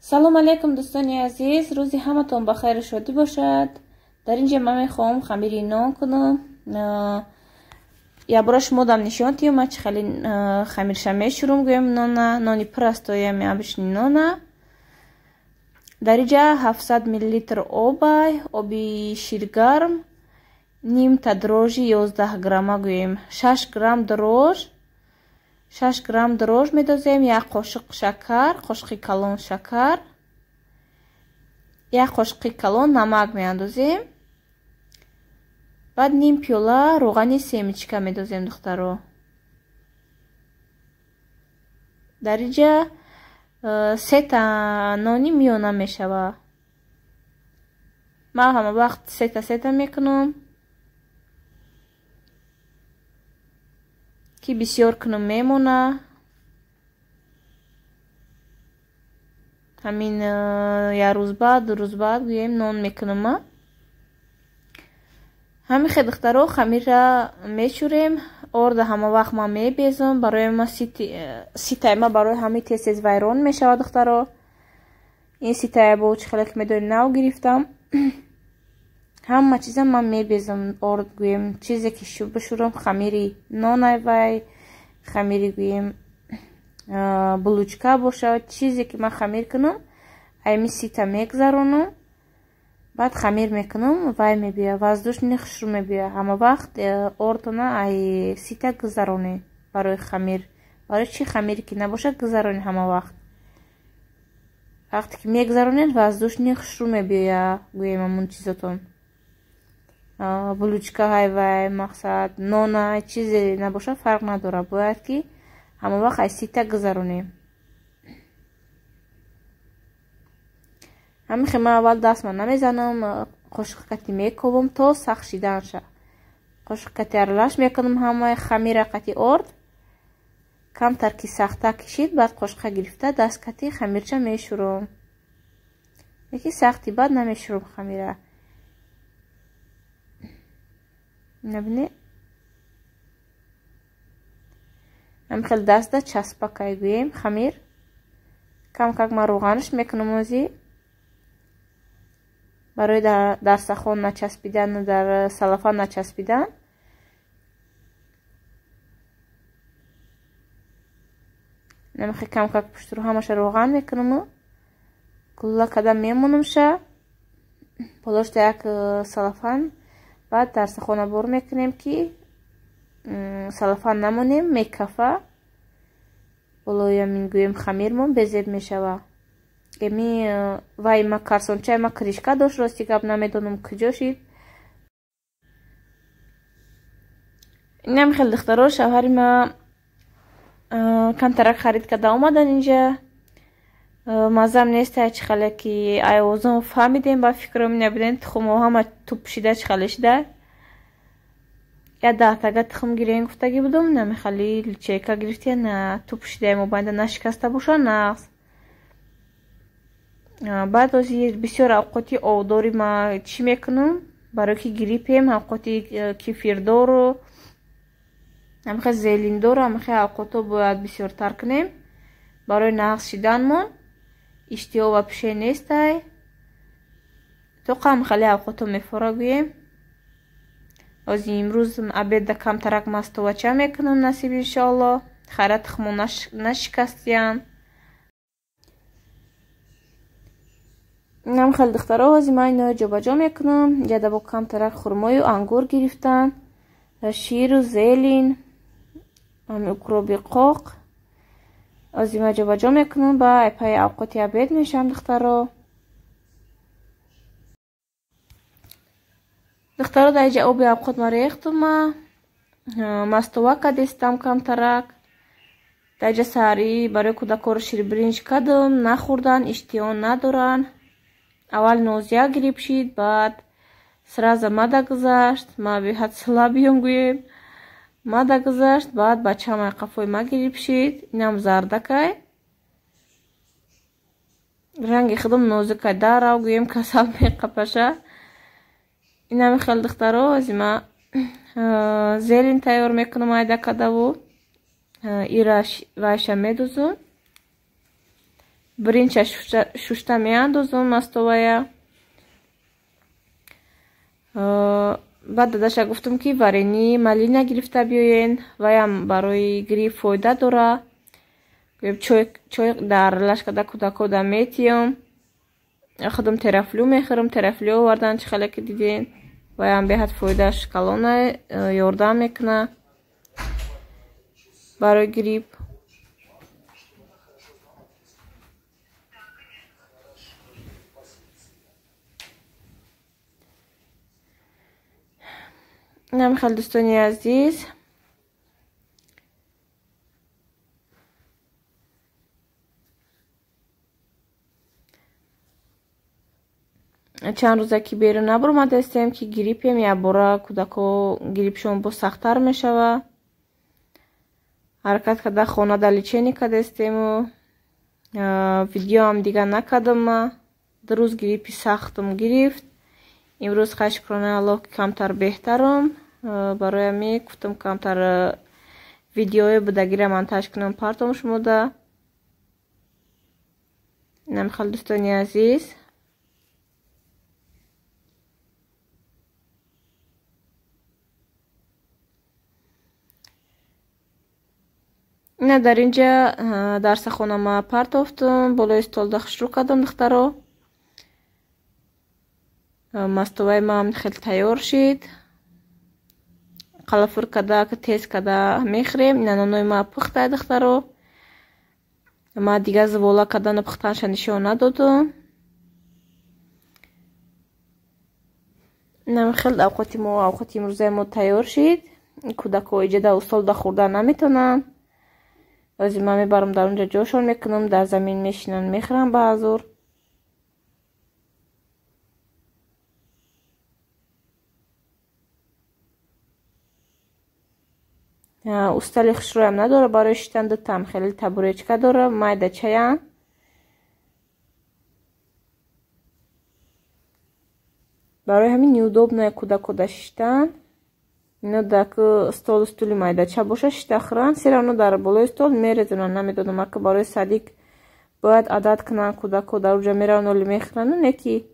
Салом алейкум дӯстони азиз, рӯзи ҳаматон ба хайру шодӣ бошад. Дар инҷа ман мехоҳам хамири нон кунам. Ябора шумо дам нишон тиём, ман чӣ хеле хамирша мешурум гӯем нона, нони простоями обычный нона. Дар инҷа 700 мл обай, оби ширгарм, нимта дрожжи 11 грамма гӯем, 6 грамм дрожж, 6 грамм дрожж медозем, як қошиқ шакар, қошиқи калон шакар, як қошиқи калон намак меандозем. Баъд ним пиёла равғани семечка медозем, духтаро. Дар инҷа сета нони миёна мешава. Ман ҳама вақт сета сета мекунам, ки бисёр кунам мемона. Ҳамин як рӯз баъд, ду рӯз баъд гӯем нон мекунам. Ҳамин хел духтаро хамирра мешӯрем. Орда ҳама вақт ман мебезам, барои ма ситаи ма барои ҳамин тез тез вайрон мешавад, духтаро. Ин ситая бо чӣ хеле ки медонед нав гирифтам. Ҳама чиза ман мебезам, орд гӯем, чизе ки бишӯрам, хамири нонай вай, хамири гӯем булучка бошад, чизе ки ман хамир кунам, ами сита мегзаронам, баъд хамир мекунам, вай мебия, воздушни хушрӯ мебия. Ҳама вақт ордона ай сита гузаронед барои хамир. Барои чӣ хамире ки набошад гузаронед ҳама вақт. Вақте ки мегузаронед, воздушни хушрӯ мебия, гӯем ҳамон чизотон. Булучка ҳай вай, мақсад, нона, чизе набошад, фарқ надорад. Бояд ки ҳама вақт ай сита гузаронем. Ҳамин хел ман аввал дастма намезанам, қошиқ кати мекобам то сахт шиданша. Қошиқ кати аралаш мекунам ҳамаи хамира қати орд. Камтар ки сахта кишид, баъд қошиқа гирифта даст кати хамирча мешӯрам. Яки сахти баъд намешӯрам хамира. Набинед? Ҳамин хел даста часпакай гӯем хамир. Кам как ман равғанаш мекунам ози. Барои дар сахон начаспидан, дар салафан начаспидан. Намехе кам как пуштуру ҳамаша равған мекунам. Гулла када мемонамша. Болошта як салафан. Баъд дар сахона бор мекунем ки салафан намонем, мекафа. Болои ҳамин гӯем хамирмон безеб мешава. Эми вай ма карсончаи ма кришка дошт, рости гап намедонам куҷо шид. Инам хел духтаро, шавҳари ма камтарак харид карда омадан инҷа. Мазам нест, чӣ хеле ки айвозон фаҳмидем, ба фикрам набудем, тухмҳо ҳама туп шида, чӣ хеле шида. Я даҳтага тухм гирем гуфтагӣ будум, намехали личейка гирифтия, на туп шида мобайнда нашикаста боша, нағз. Баъд ози бисёр авқоти овдори ма чӣ мекунам, барои ки гриппем, авқоти кефирдору, ҳамихе зелиндору, ҳамихе авқото бояд бисёртар кунем барои нағз шиданмон. Иштиҳо ва пише нестай, тоқа ҳамихали авқото мефора гӯем. Ози имрӯз обеда камтарак мастовача мекунам, насиб иншоалло. Хайра тухмо нашикастиян. Инам хел духтаро, ози ман иноро ҷобаҷо мекунам. Инҷа бо камтарак хурмою ангур гирифтан, ширу зелин, укроби қоқ. Ози ман ҷобаҷо мекунам, ба пайи авқоти обед мешавам, духтаро. Духтаро, дар инҷа оби авқот ма рехтум, ма мастова кадестам камтарак. Дар инҷа саҳарӣ барои кӯдакоро ширбиринҷ кардам, нахӯрдан, иштиҳо надоранд. Аввал Нозия грипп шид, баъд сразу мада гузашт, ма беҳад слабиём гӯем. Мада гузашт, баъд бачаам қафои ма грипп шид, инам зардакай. Ранги худам нозукай, дарав гӯем касал меқапаша. Инами хел духтаро, ози ма зелин тайёр мекунам айда кадаву. Ира вайша медузум. Биринча шушта меандозум мастовая. Баъд дадаша гуфтум ки варени малина гирифта биёен, ваям барои грипп фоида дора. Чой дар лашкада кӯдакода метиём. Худам терафлю мехӯрам, терафлю овардан чӣ хеле ки диден. Ваям беҳад фоидааш калона, ёрдам мекуна барои грипп. Инам хеле дӯстони азиз. Чанд рӯза ки берун набаромадастем ки гриппем, якбора кӯдако гриппшон боз сахттар мешава. Ҳаракат карда хона да лечение кардастему. Видеоам дига накардам ма. Ду рӯз гриппи сахтам гирифт. Имрӯз хай шукронаи Аллоҳ ки камтар беҳтарам. Барои ҳамин гуфтам камтар видеои будагира монтаж кунам партом шумода. Инам хеле дӯстони азиз. Ина дар инҷа дарсахонама партофтум, болои столда хушрӯ кардам духтаро. Мастоваи ман хеле тайёр шид. Қалафур када, тез када мехӯрем. Ина нонои ма пухтай духтаро. Ма дига зувола кадану пухтанша нишон надодум. Инам хеле авқоти мо, авқоти имрӯзаи мо тайёр шид. Кӯдако иҷода столда хӯрда наметавонанд. Ози ман мебарам дар онҷа ҷошон мекунам, дар замин мешинанд, мехӯрам ба ҳазур. Устали хушрӯям надора барои шиштан, дутам хеле табуречка дора, майда чаян. Барои ҳамин неудобное кӯдакода шиштан. Ино даку столу стули майдача боша шишта хӯранд, сера оно дар болои стол мерезонанд. Намедонам ака барои садик бояд адат кунанд кӯдако, дар уҷа мераванд оли мехӯранд, не ки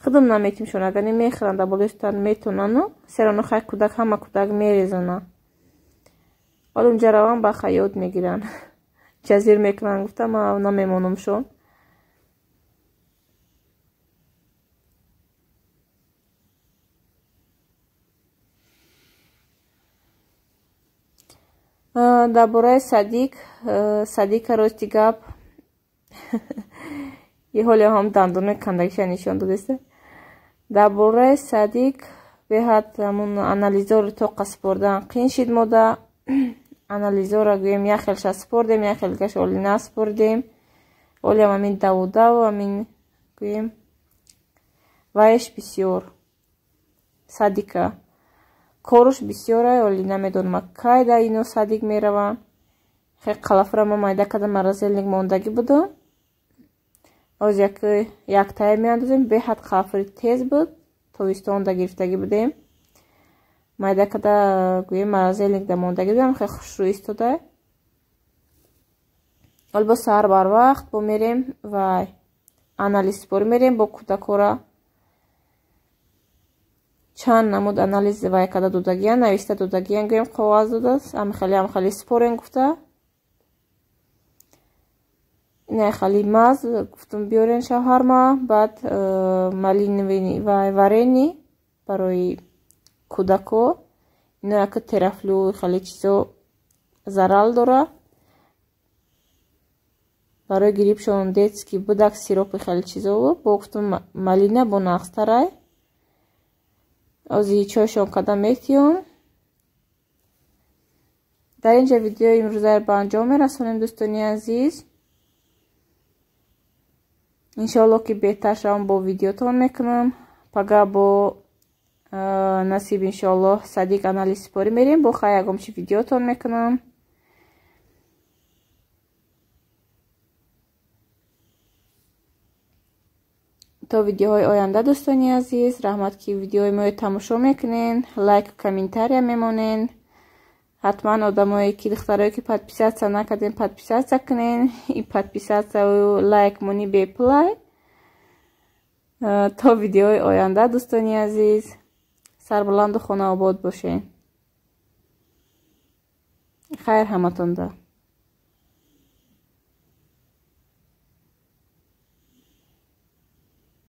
худам наметимшон, агар не мехӯранд дар болои стол метонану сера оно хай кӯдак ҳама кӯдак мерезонанд. Ҳоло унҷа раванд ба хаёт мегиранд, ҷазир мекунанд, гуфта ман намемонамшон. Дар бораи садик, садика рости гап и ҳоле ҳам дандонои кандагиша нишон додеста. Дар бораи садик беҳад ҳамун анализорро тоқа супордан қин шид мода. Анализорро гӯем як хелша супордем, як хел дигаш оли насупордем. Олиам ҳамин давудав ҳамин гӯем вайш бисёр садика коруш бисёра, оли намедонам кай да ино садик мераванд. Хеле қалафра ма майда кардам, морозильник мондагӣ будам. Оз яктая меандозем, беҳад қалафри тез буд, тобистонда гирифтагӣ будем. Майда када гӯем морозильник да мондагӣ будам, хеле хушрӯ истода. Ҳол бо саҳар барвақт бо мерем вай анализ супорӣ мерем бо кӯдакора. Чанд намуд анализ вай када додагиян, нависта додагиян, гӯем коғаз додааст, амхали супорен гуфта. Ина хали маз гуфтум биёрен шавҳарма, баъд малиновый вай варени барои кӯдако. Ино яка терафлю хеле чизо зарал дора. Барои гриппшон детский будак сиропи хеле чизо бо гуфтум малина бо нағзтарай. Ози чойшон када метиём. Дар инҷа видеои имрӯзаро ба анҷом мерасонем дӯстони азиз. Иншоаллоҳ ки беҳтар шавам бо видеотон мекунам. Пага бо насиб иншоаллоҳ садик анализ супорӣ мерем, бо хай ягон чи видеотон мекунам. То видеоҳои оянда дӯстони азиз, раҳмат ки видеои моро тамошо мекунен, лайк, комментария мемонен. Ҳатман одамое ки, духтарое ки подписаться накардем, подписаться кунен. И подписаться ю лайк мони бепулай. То видеои оянда, дӯстони азиз, сарбуланду хонаобод бошед. Хайр ҳаматонда.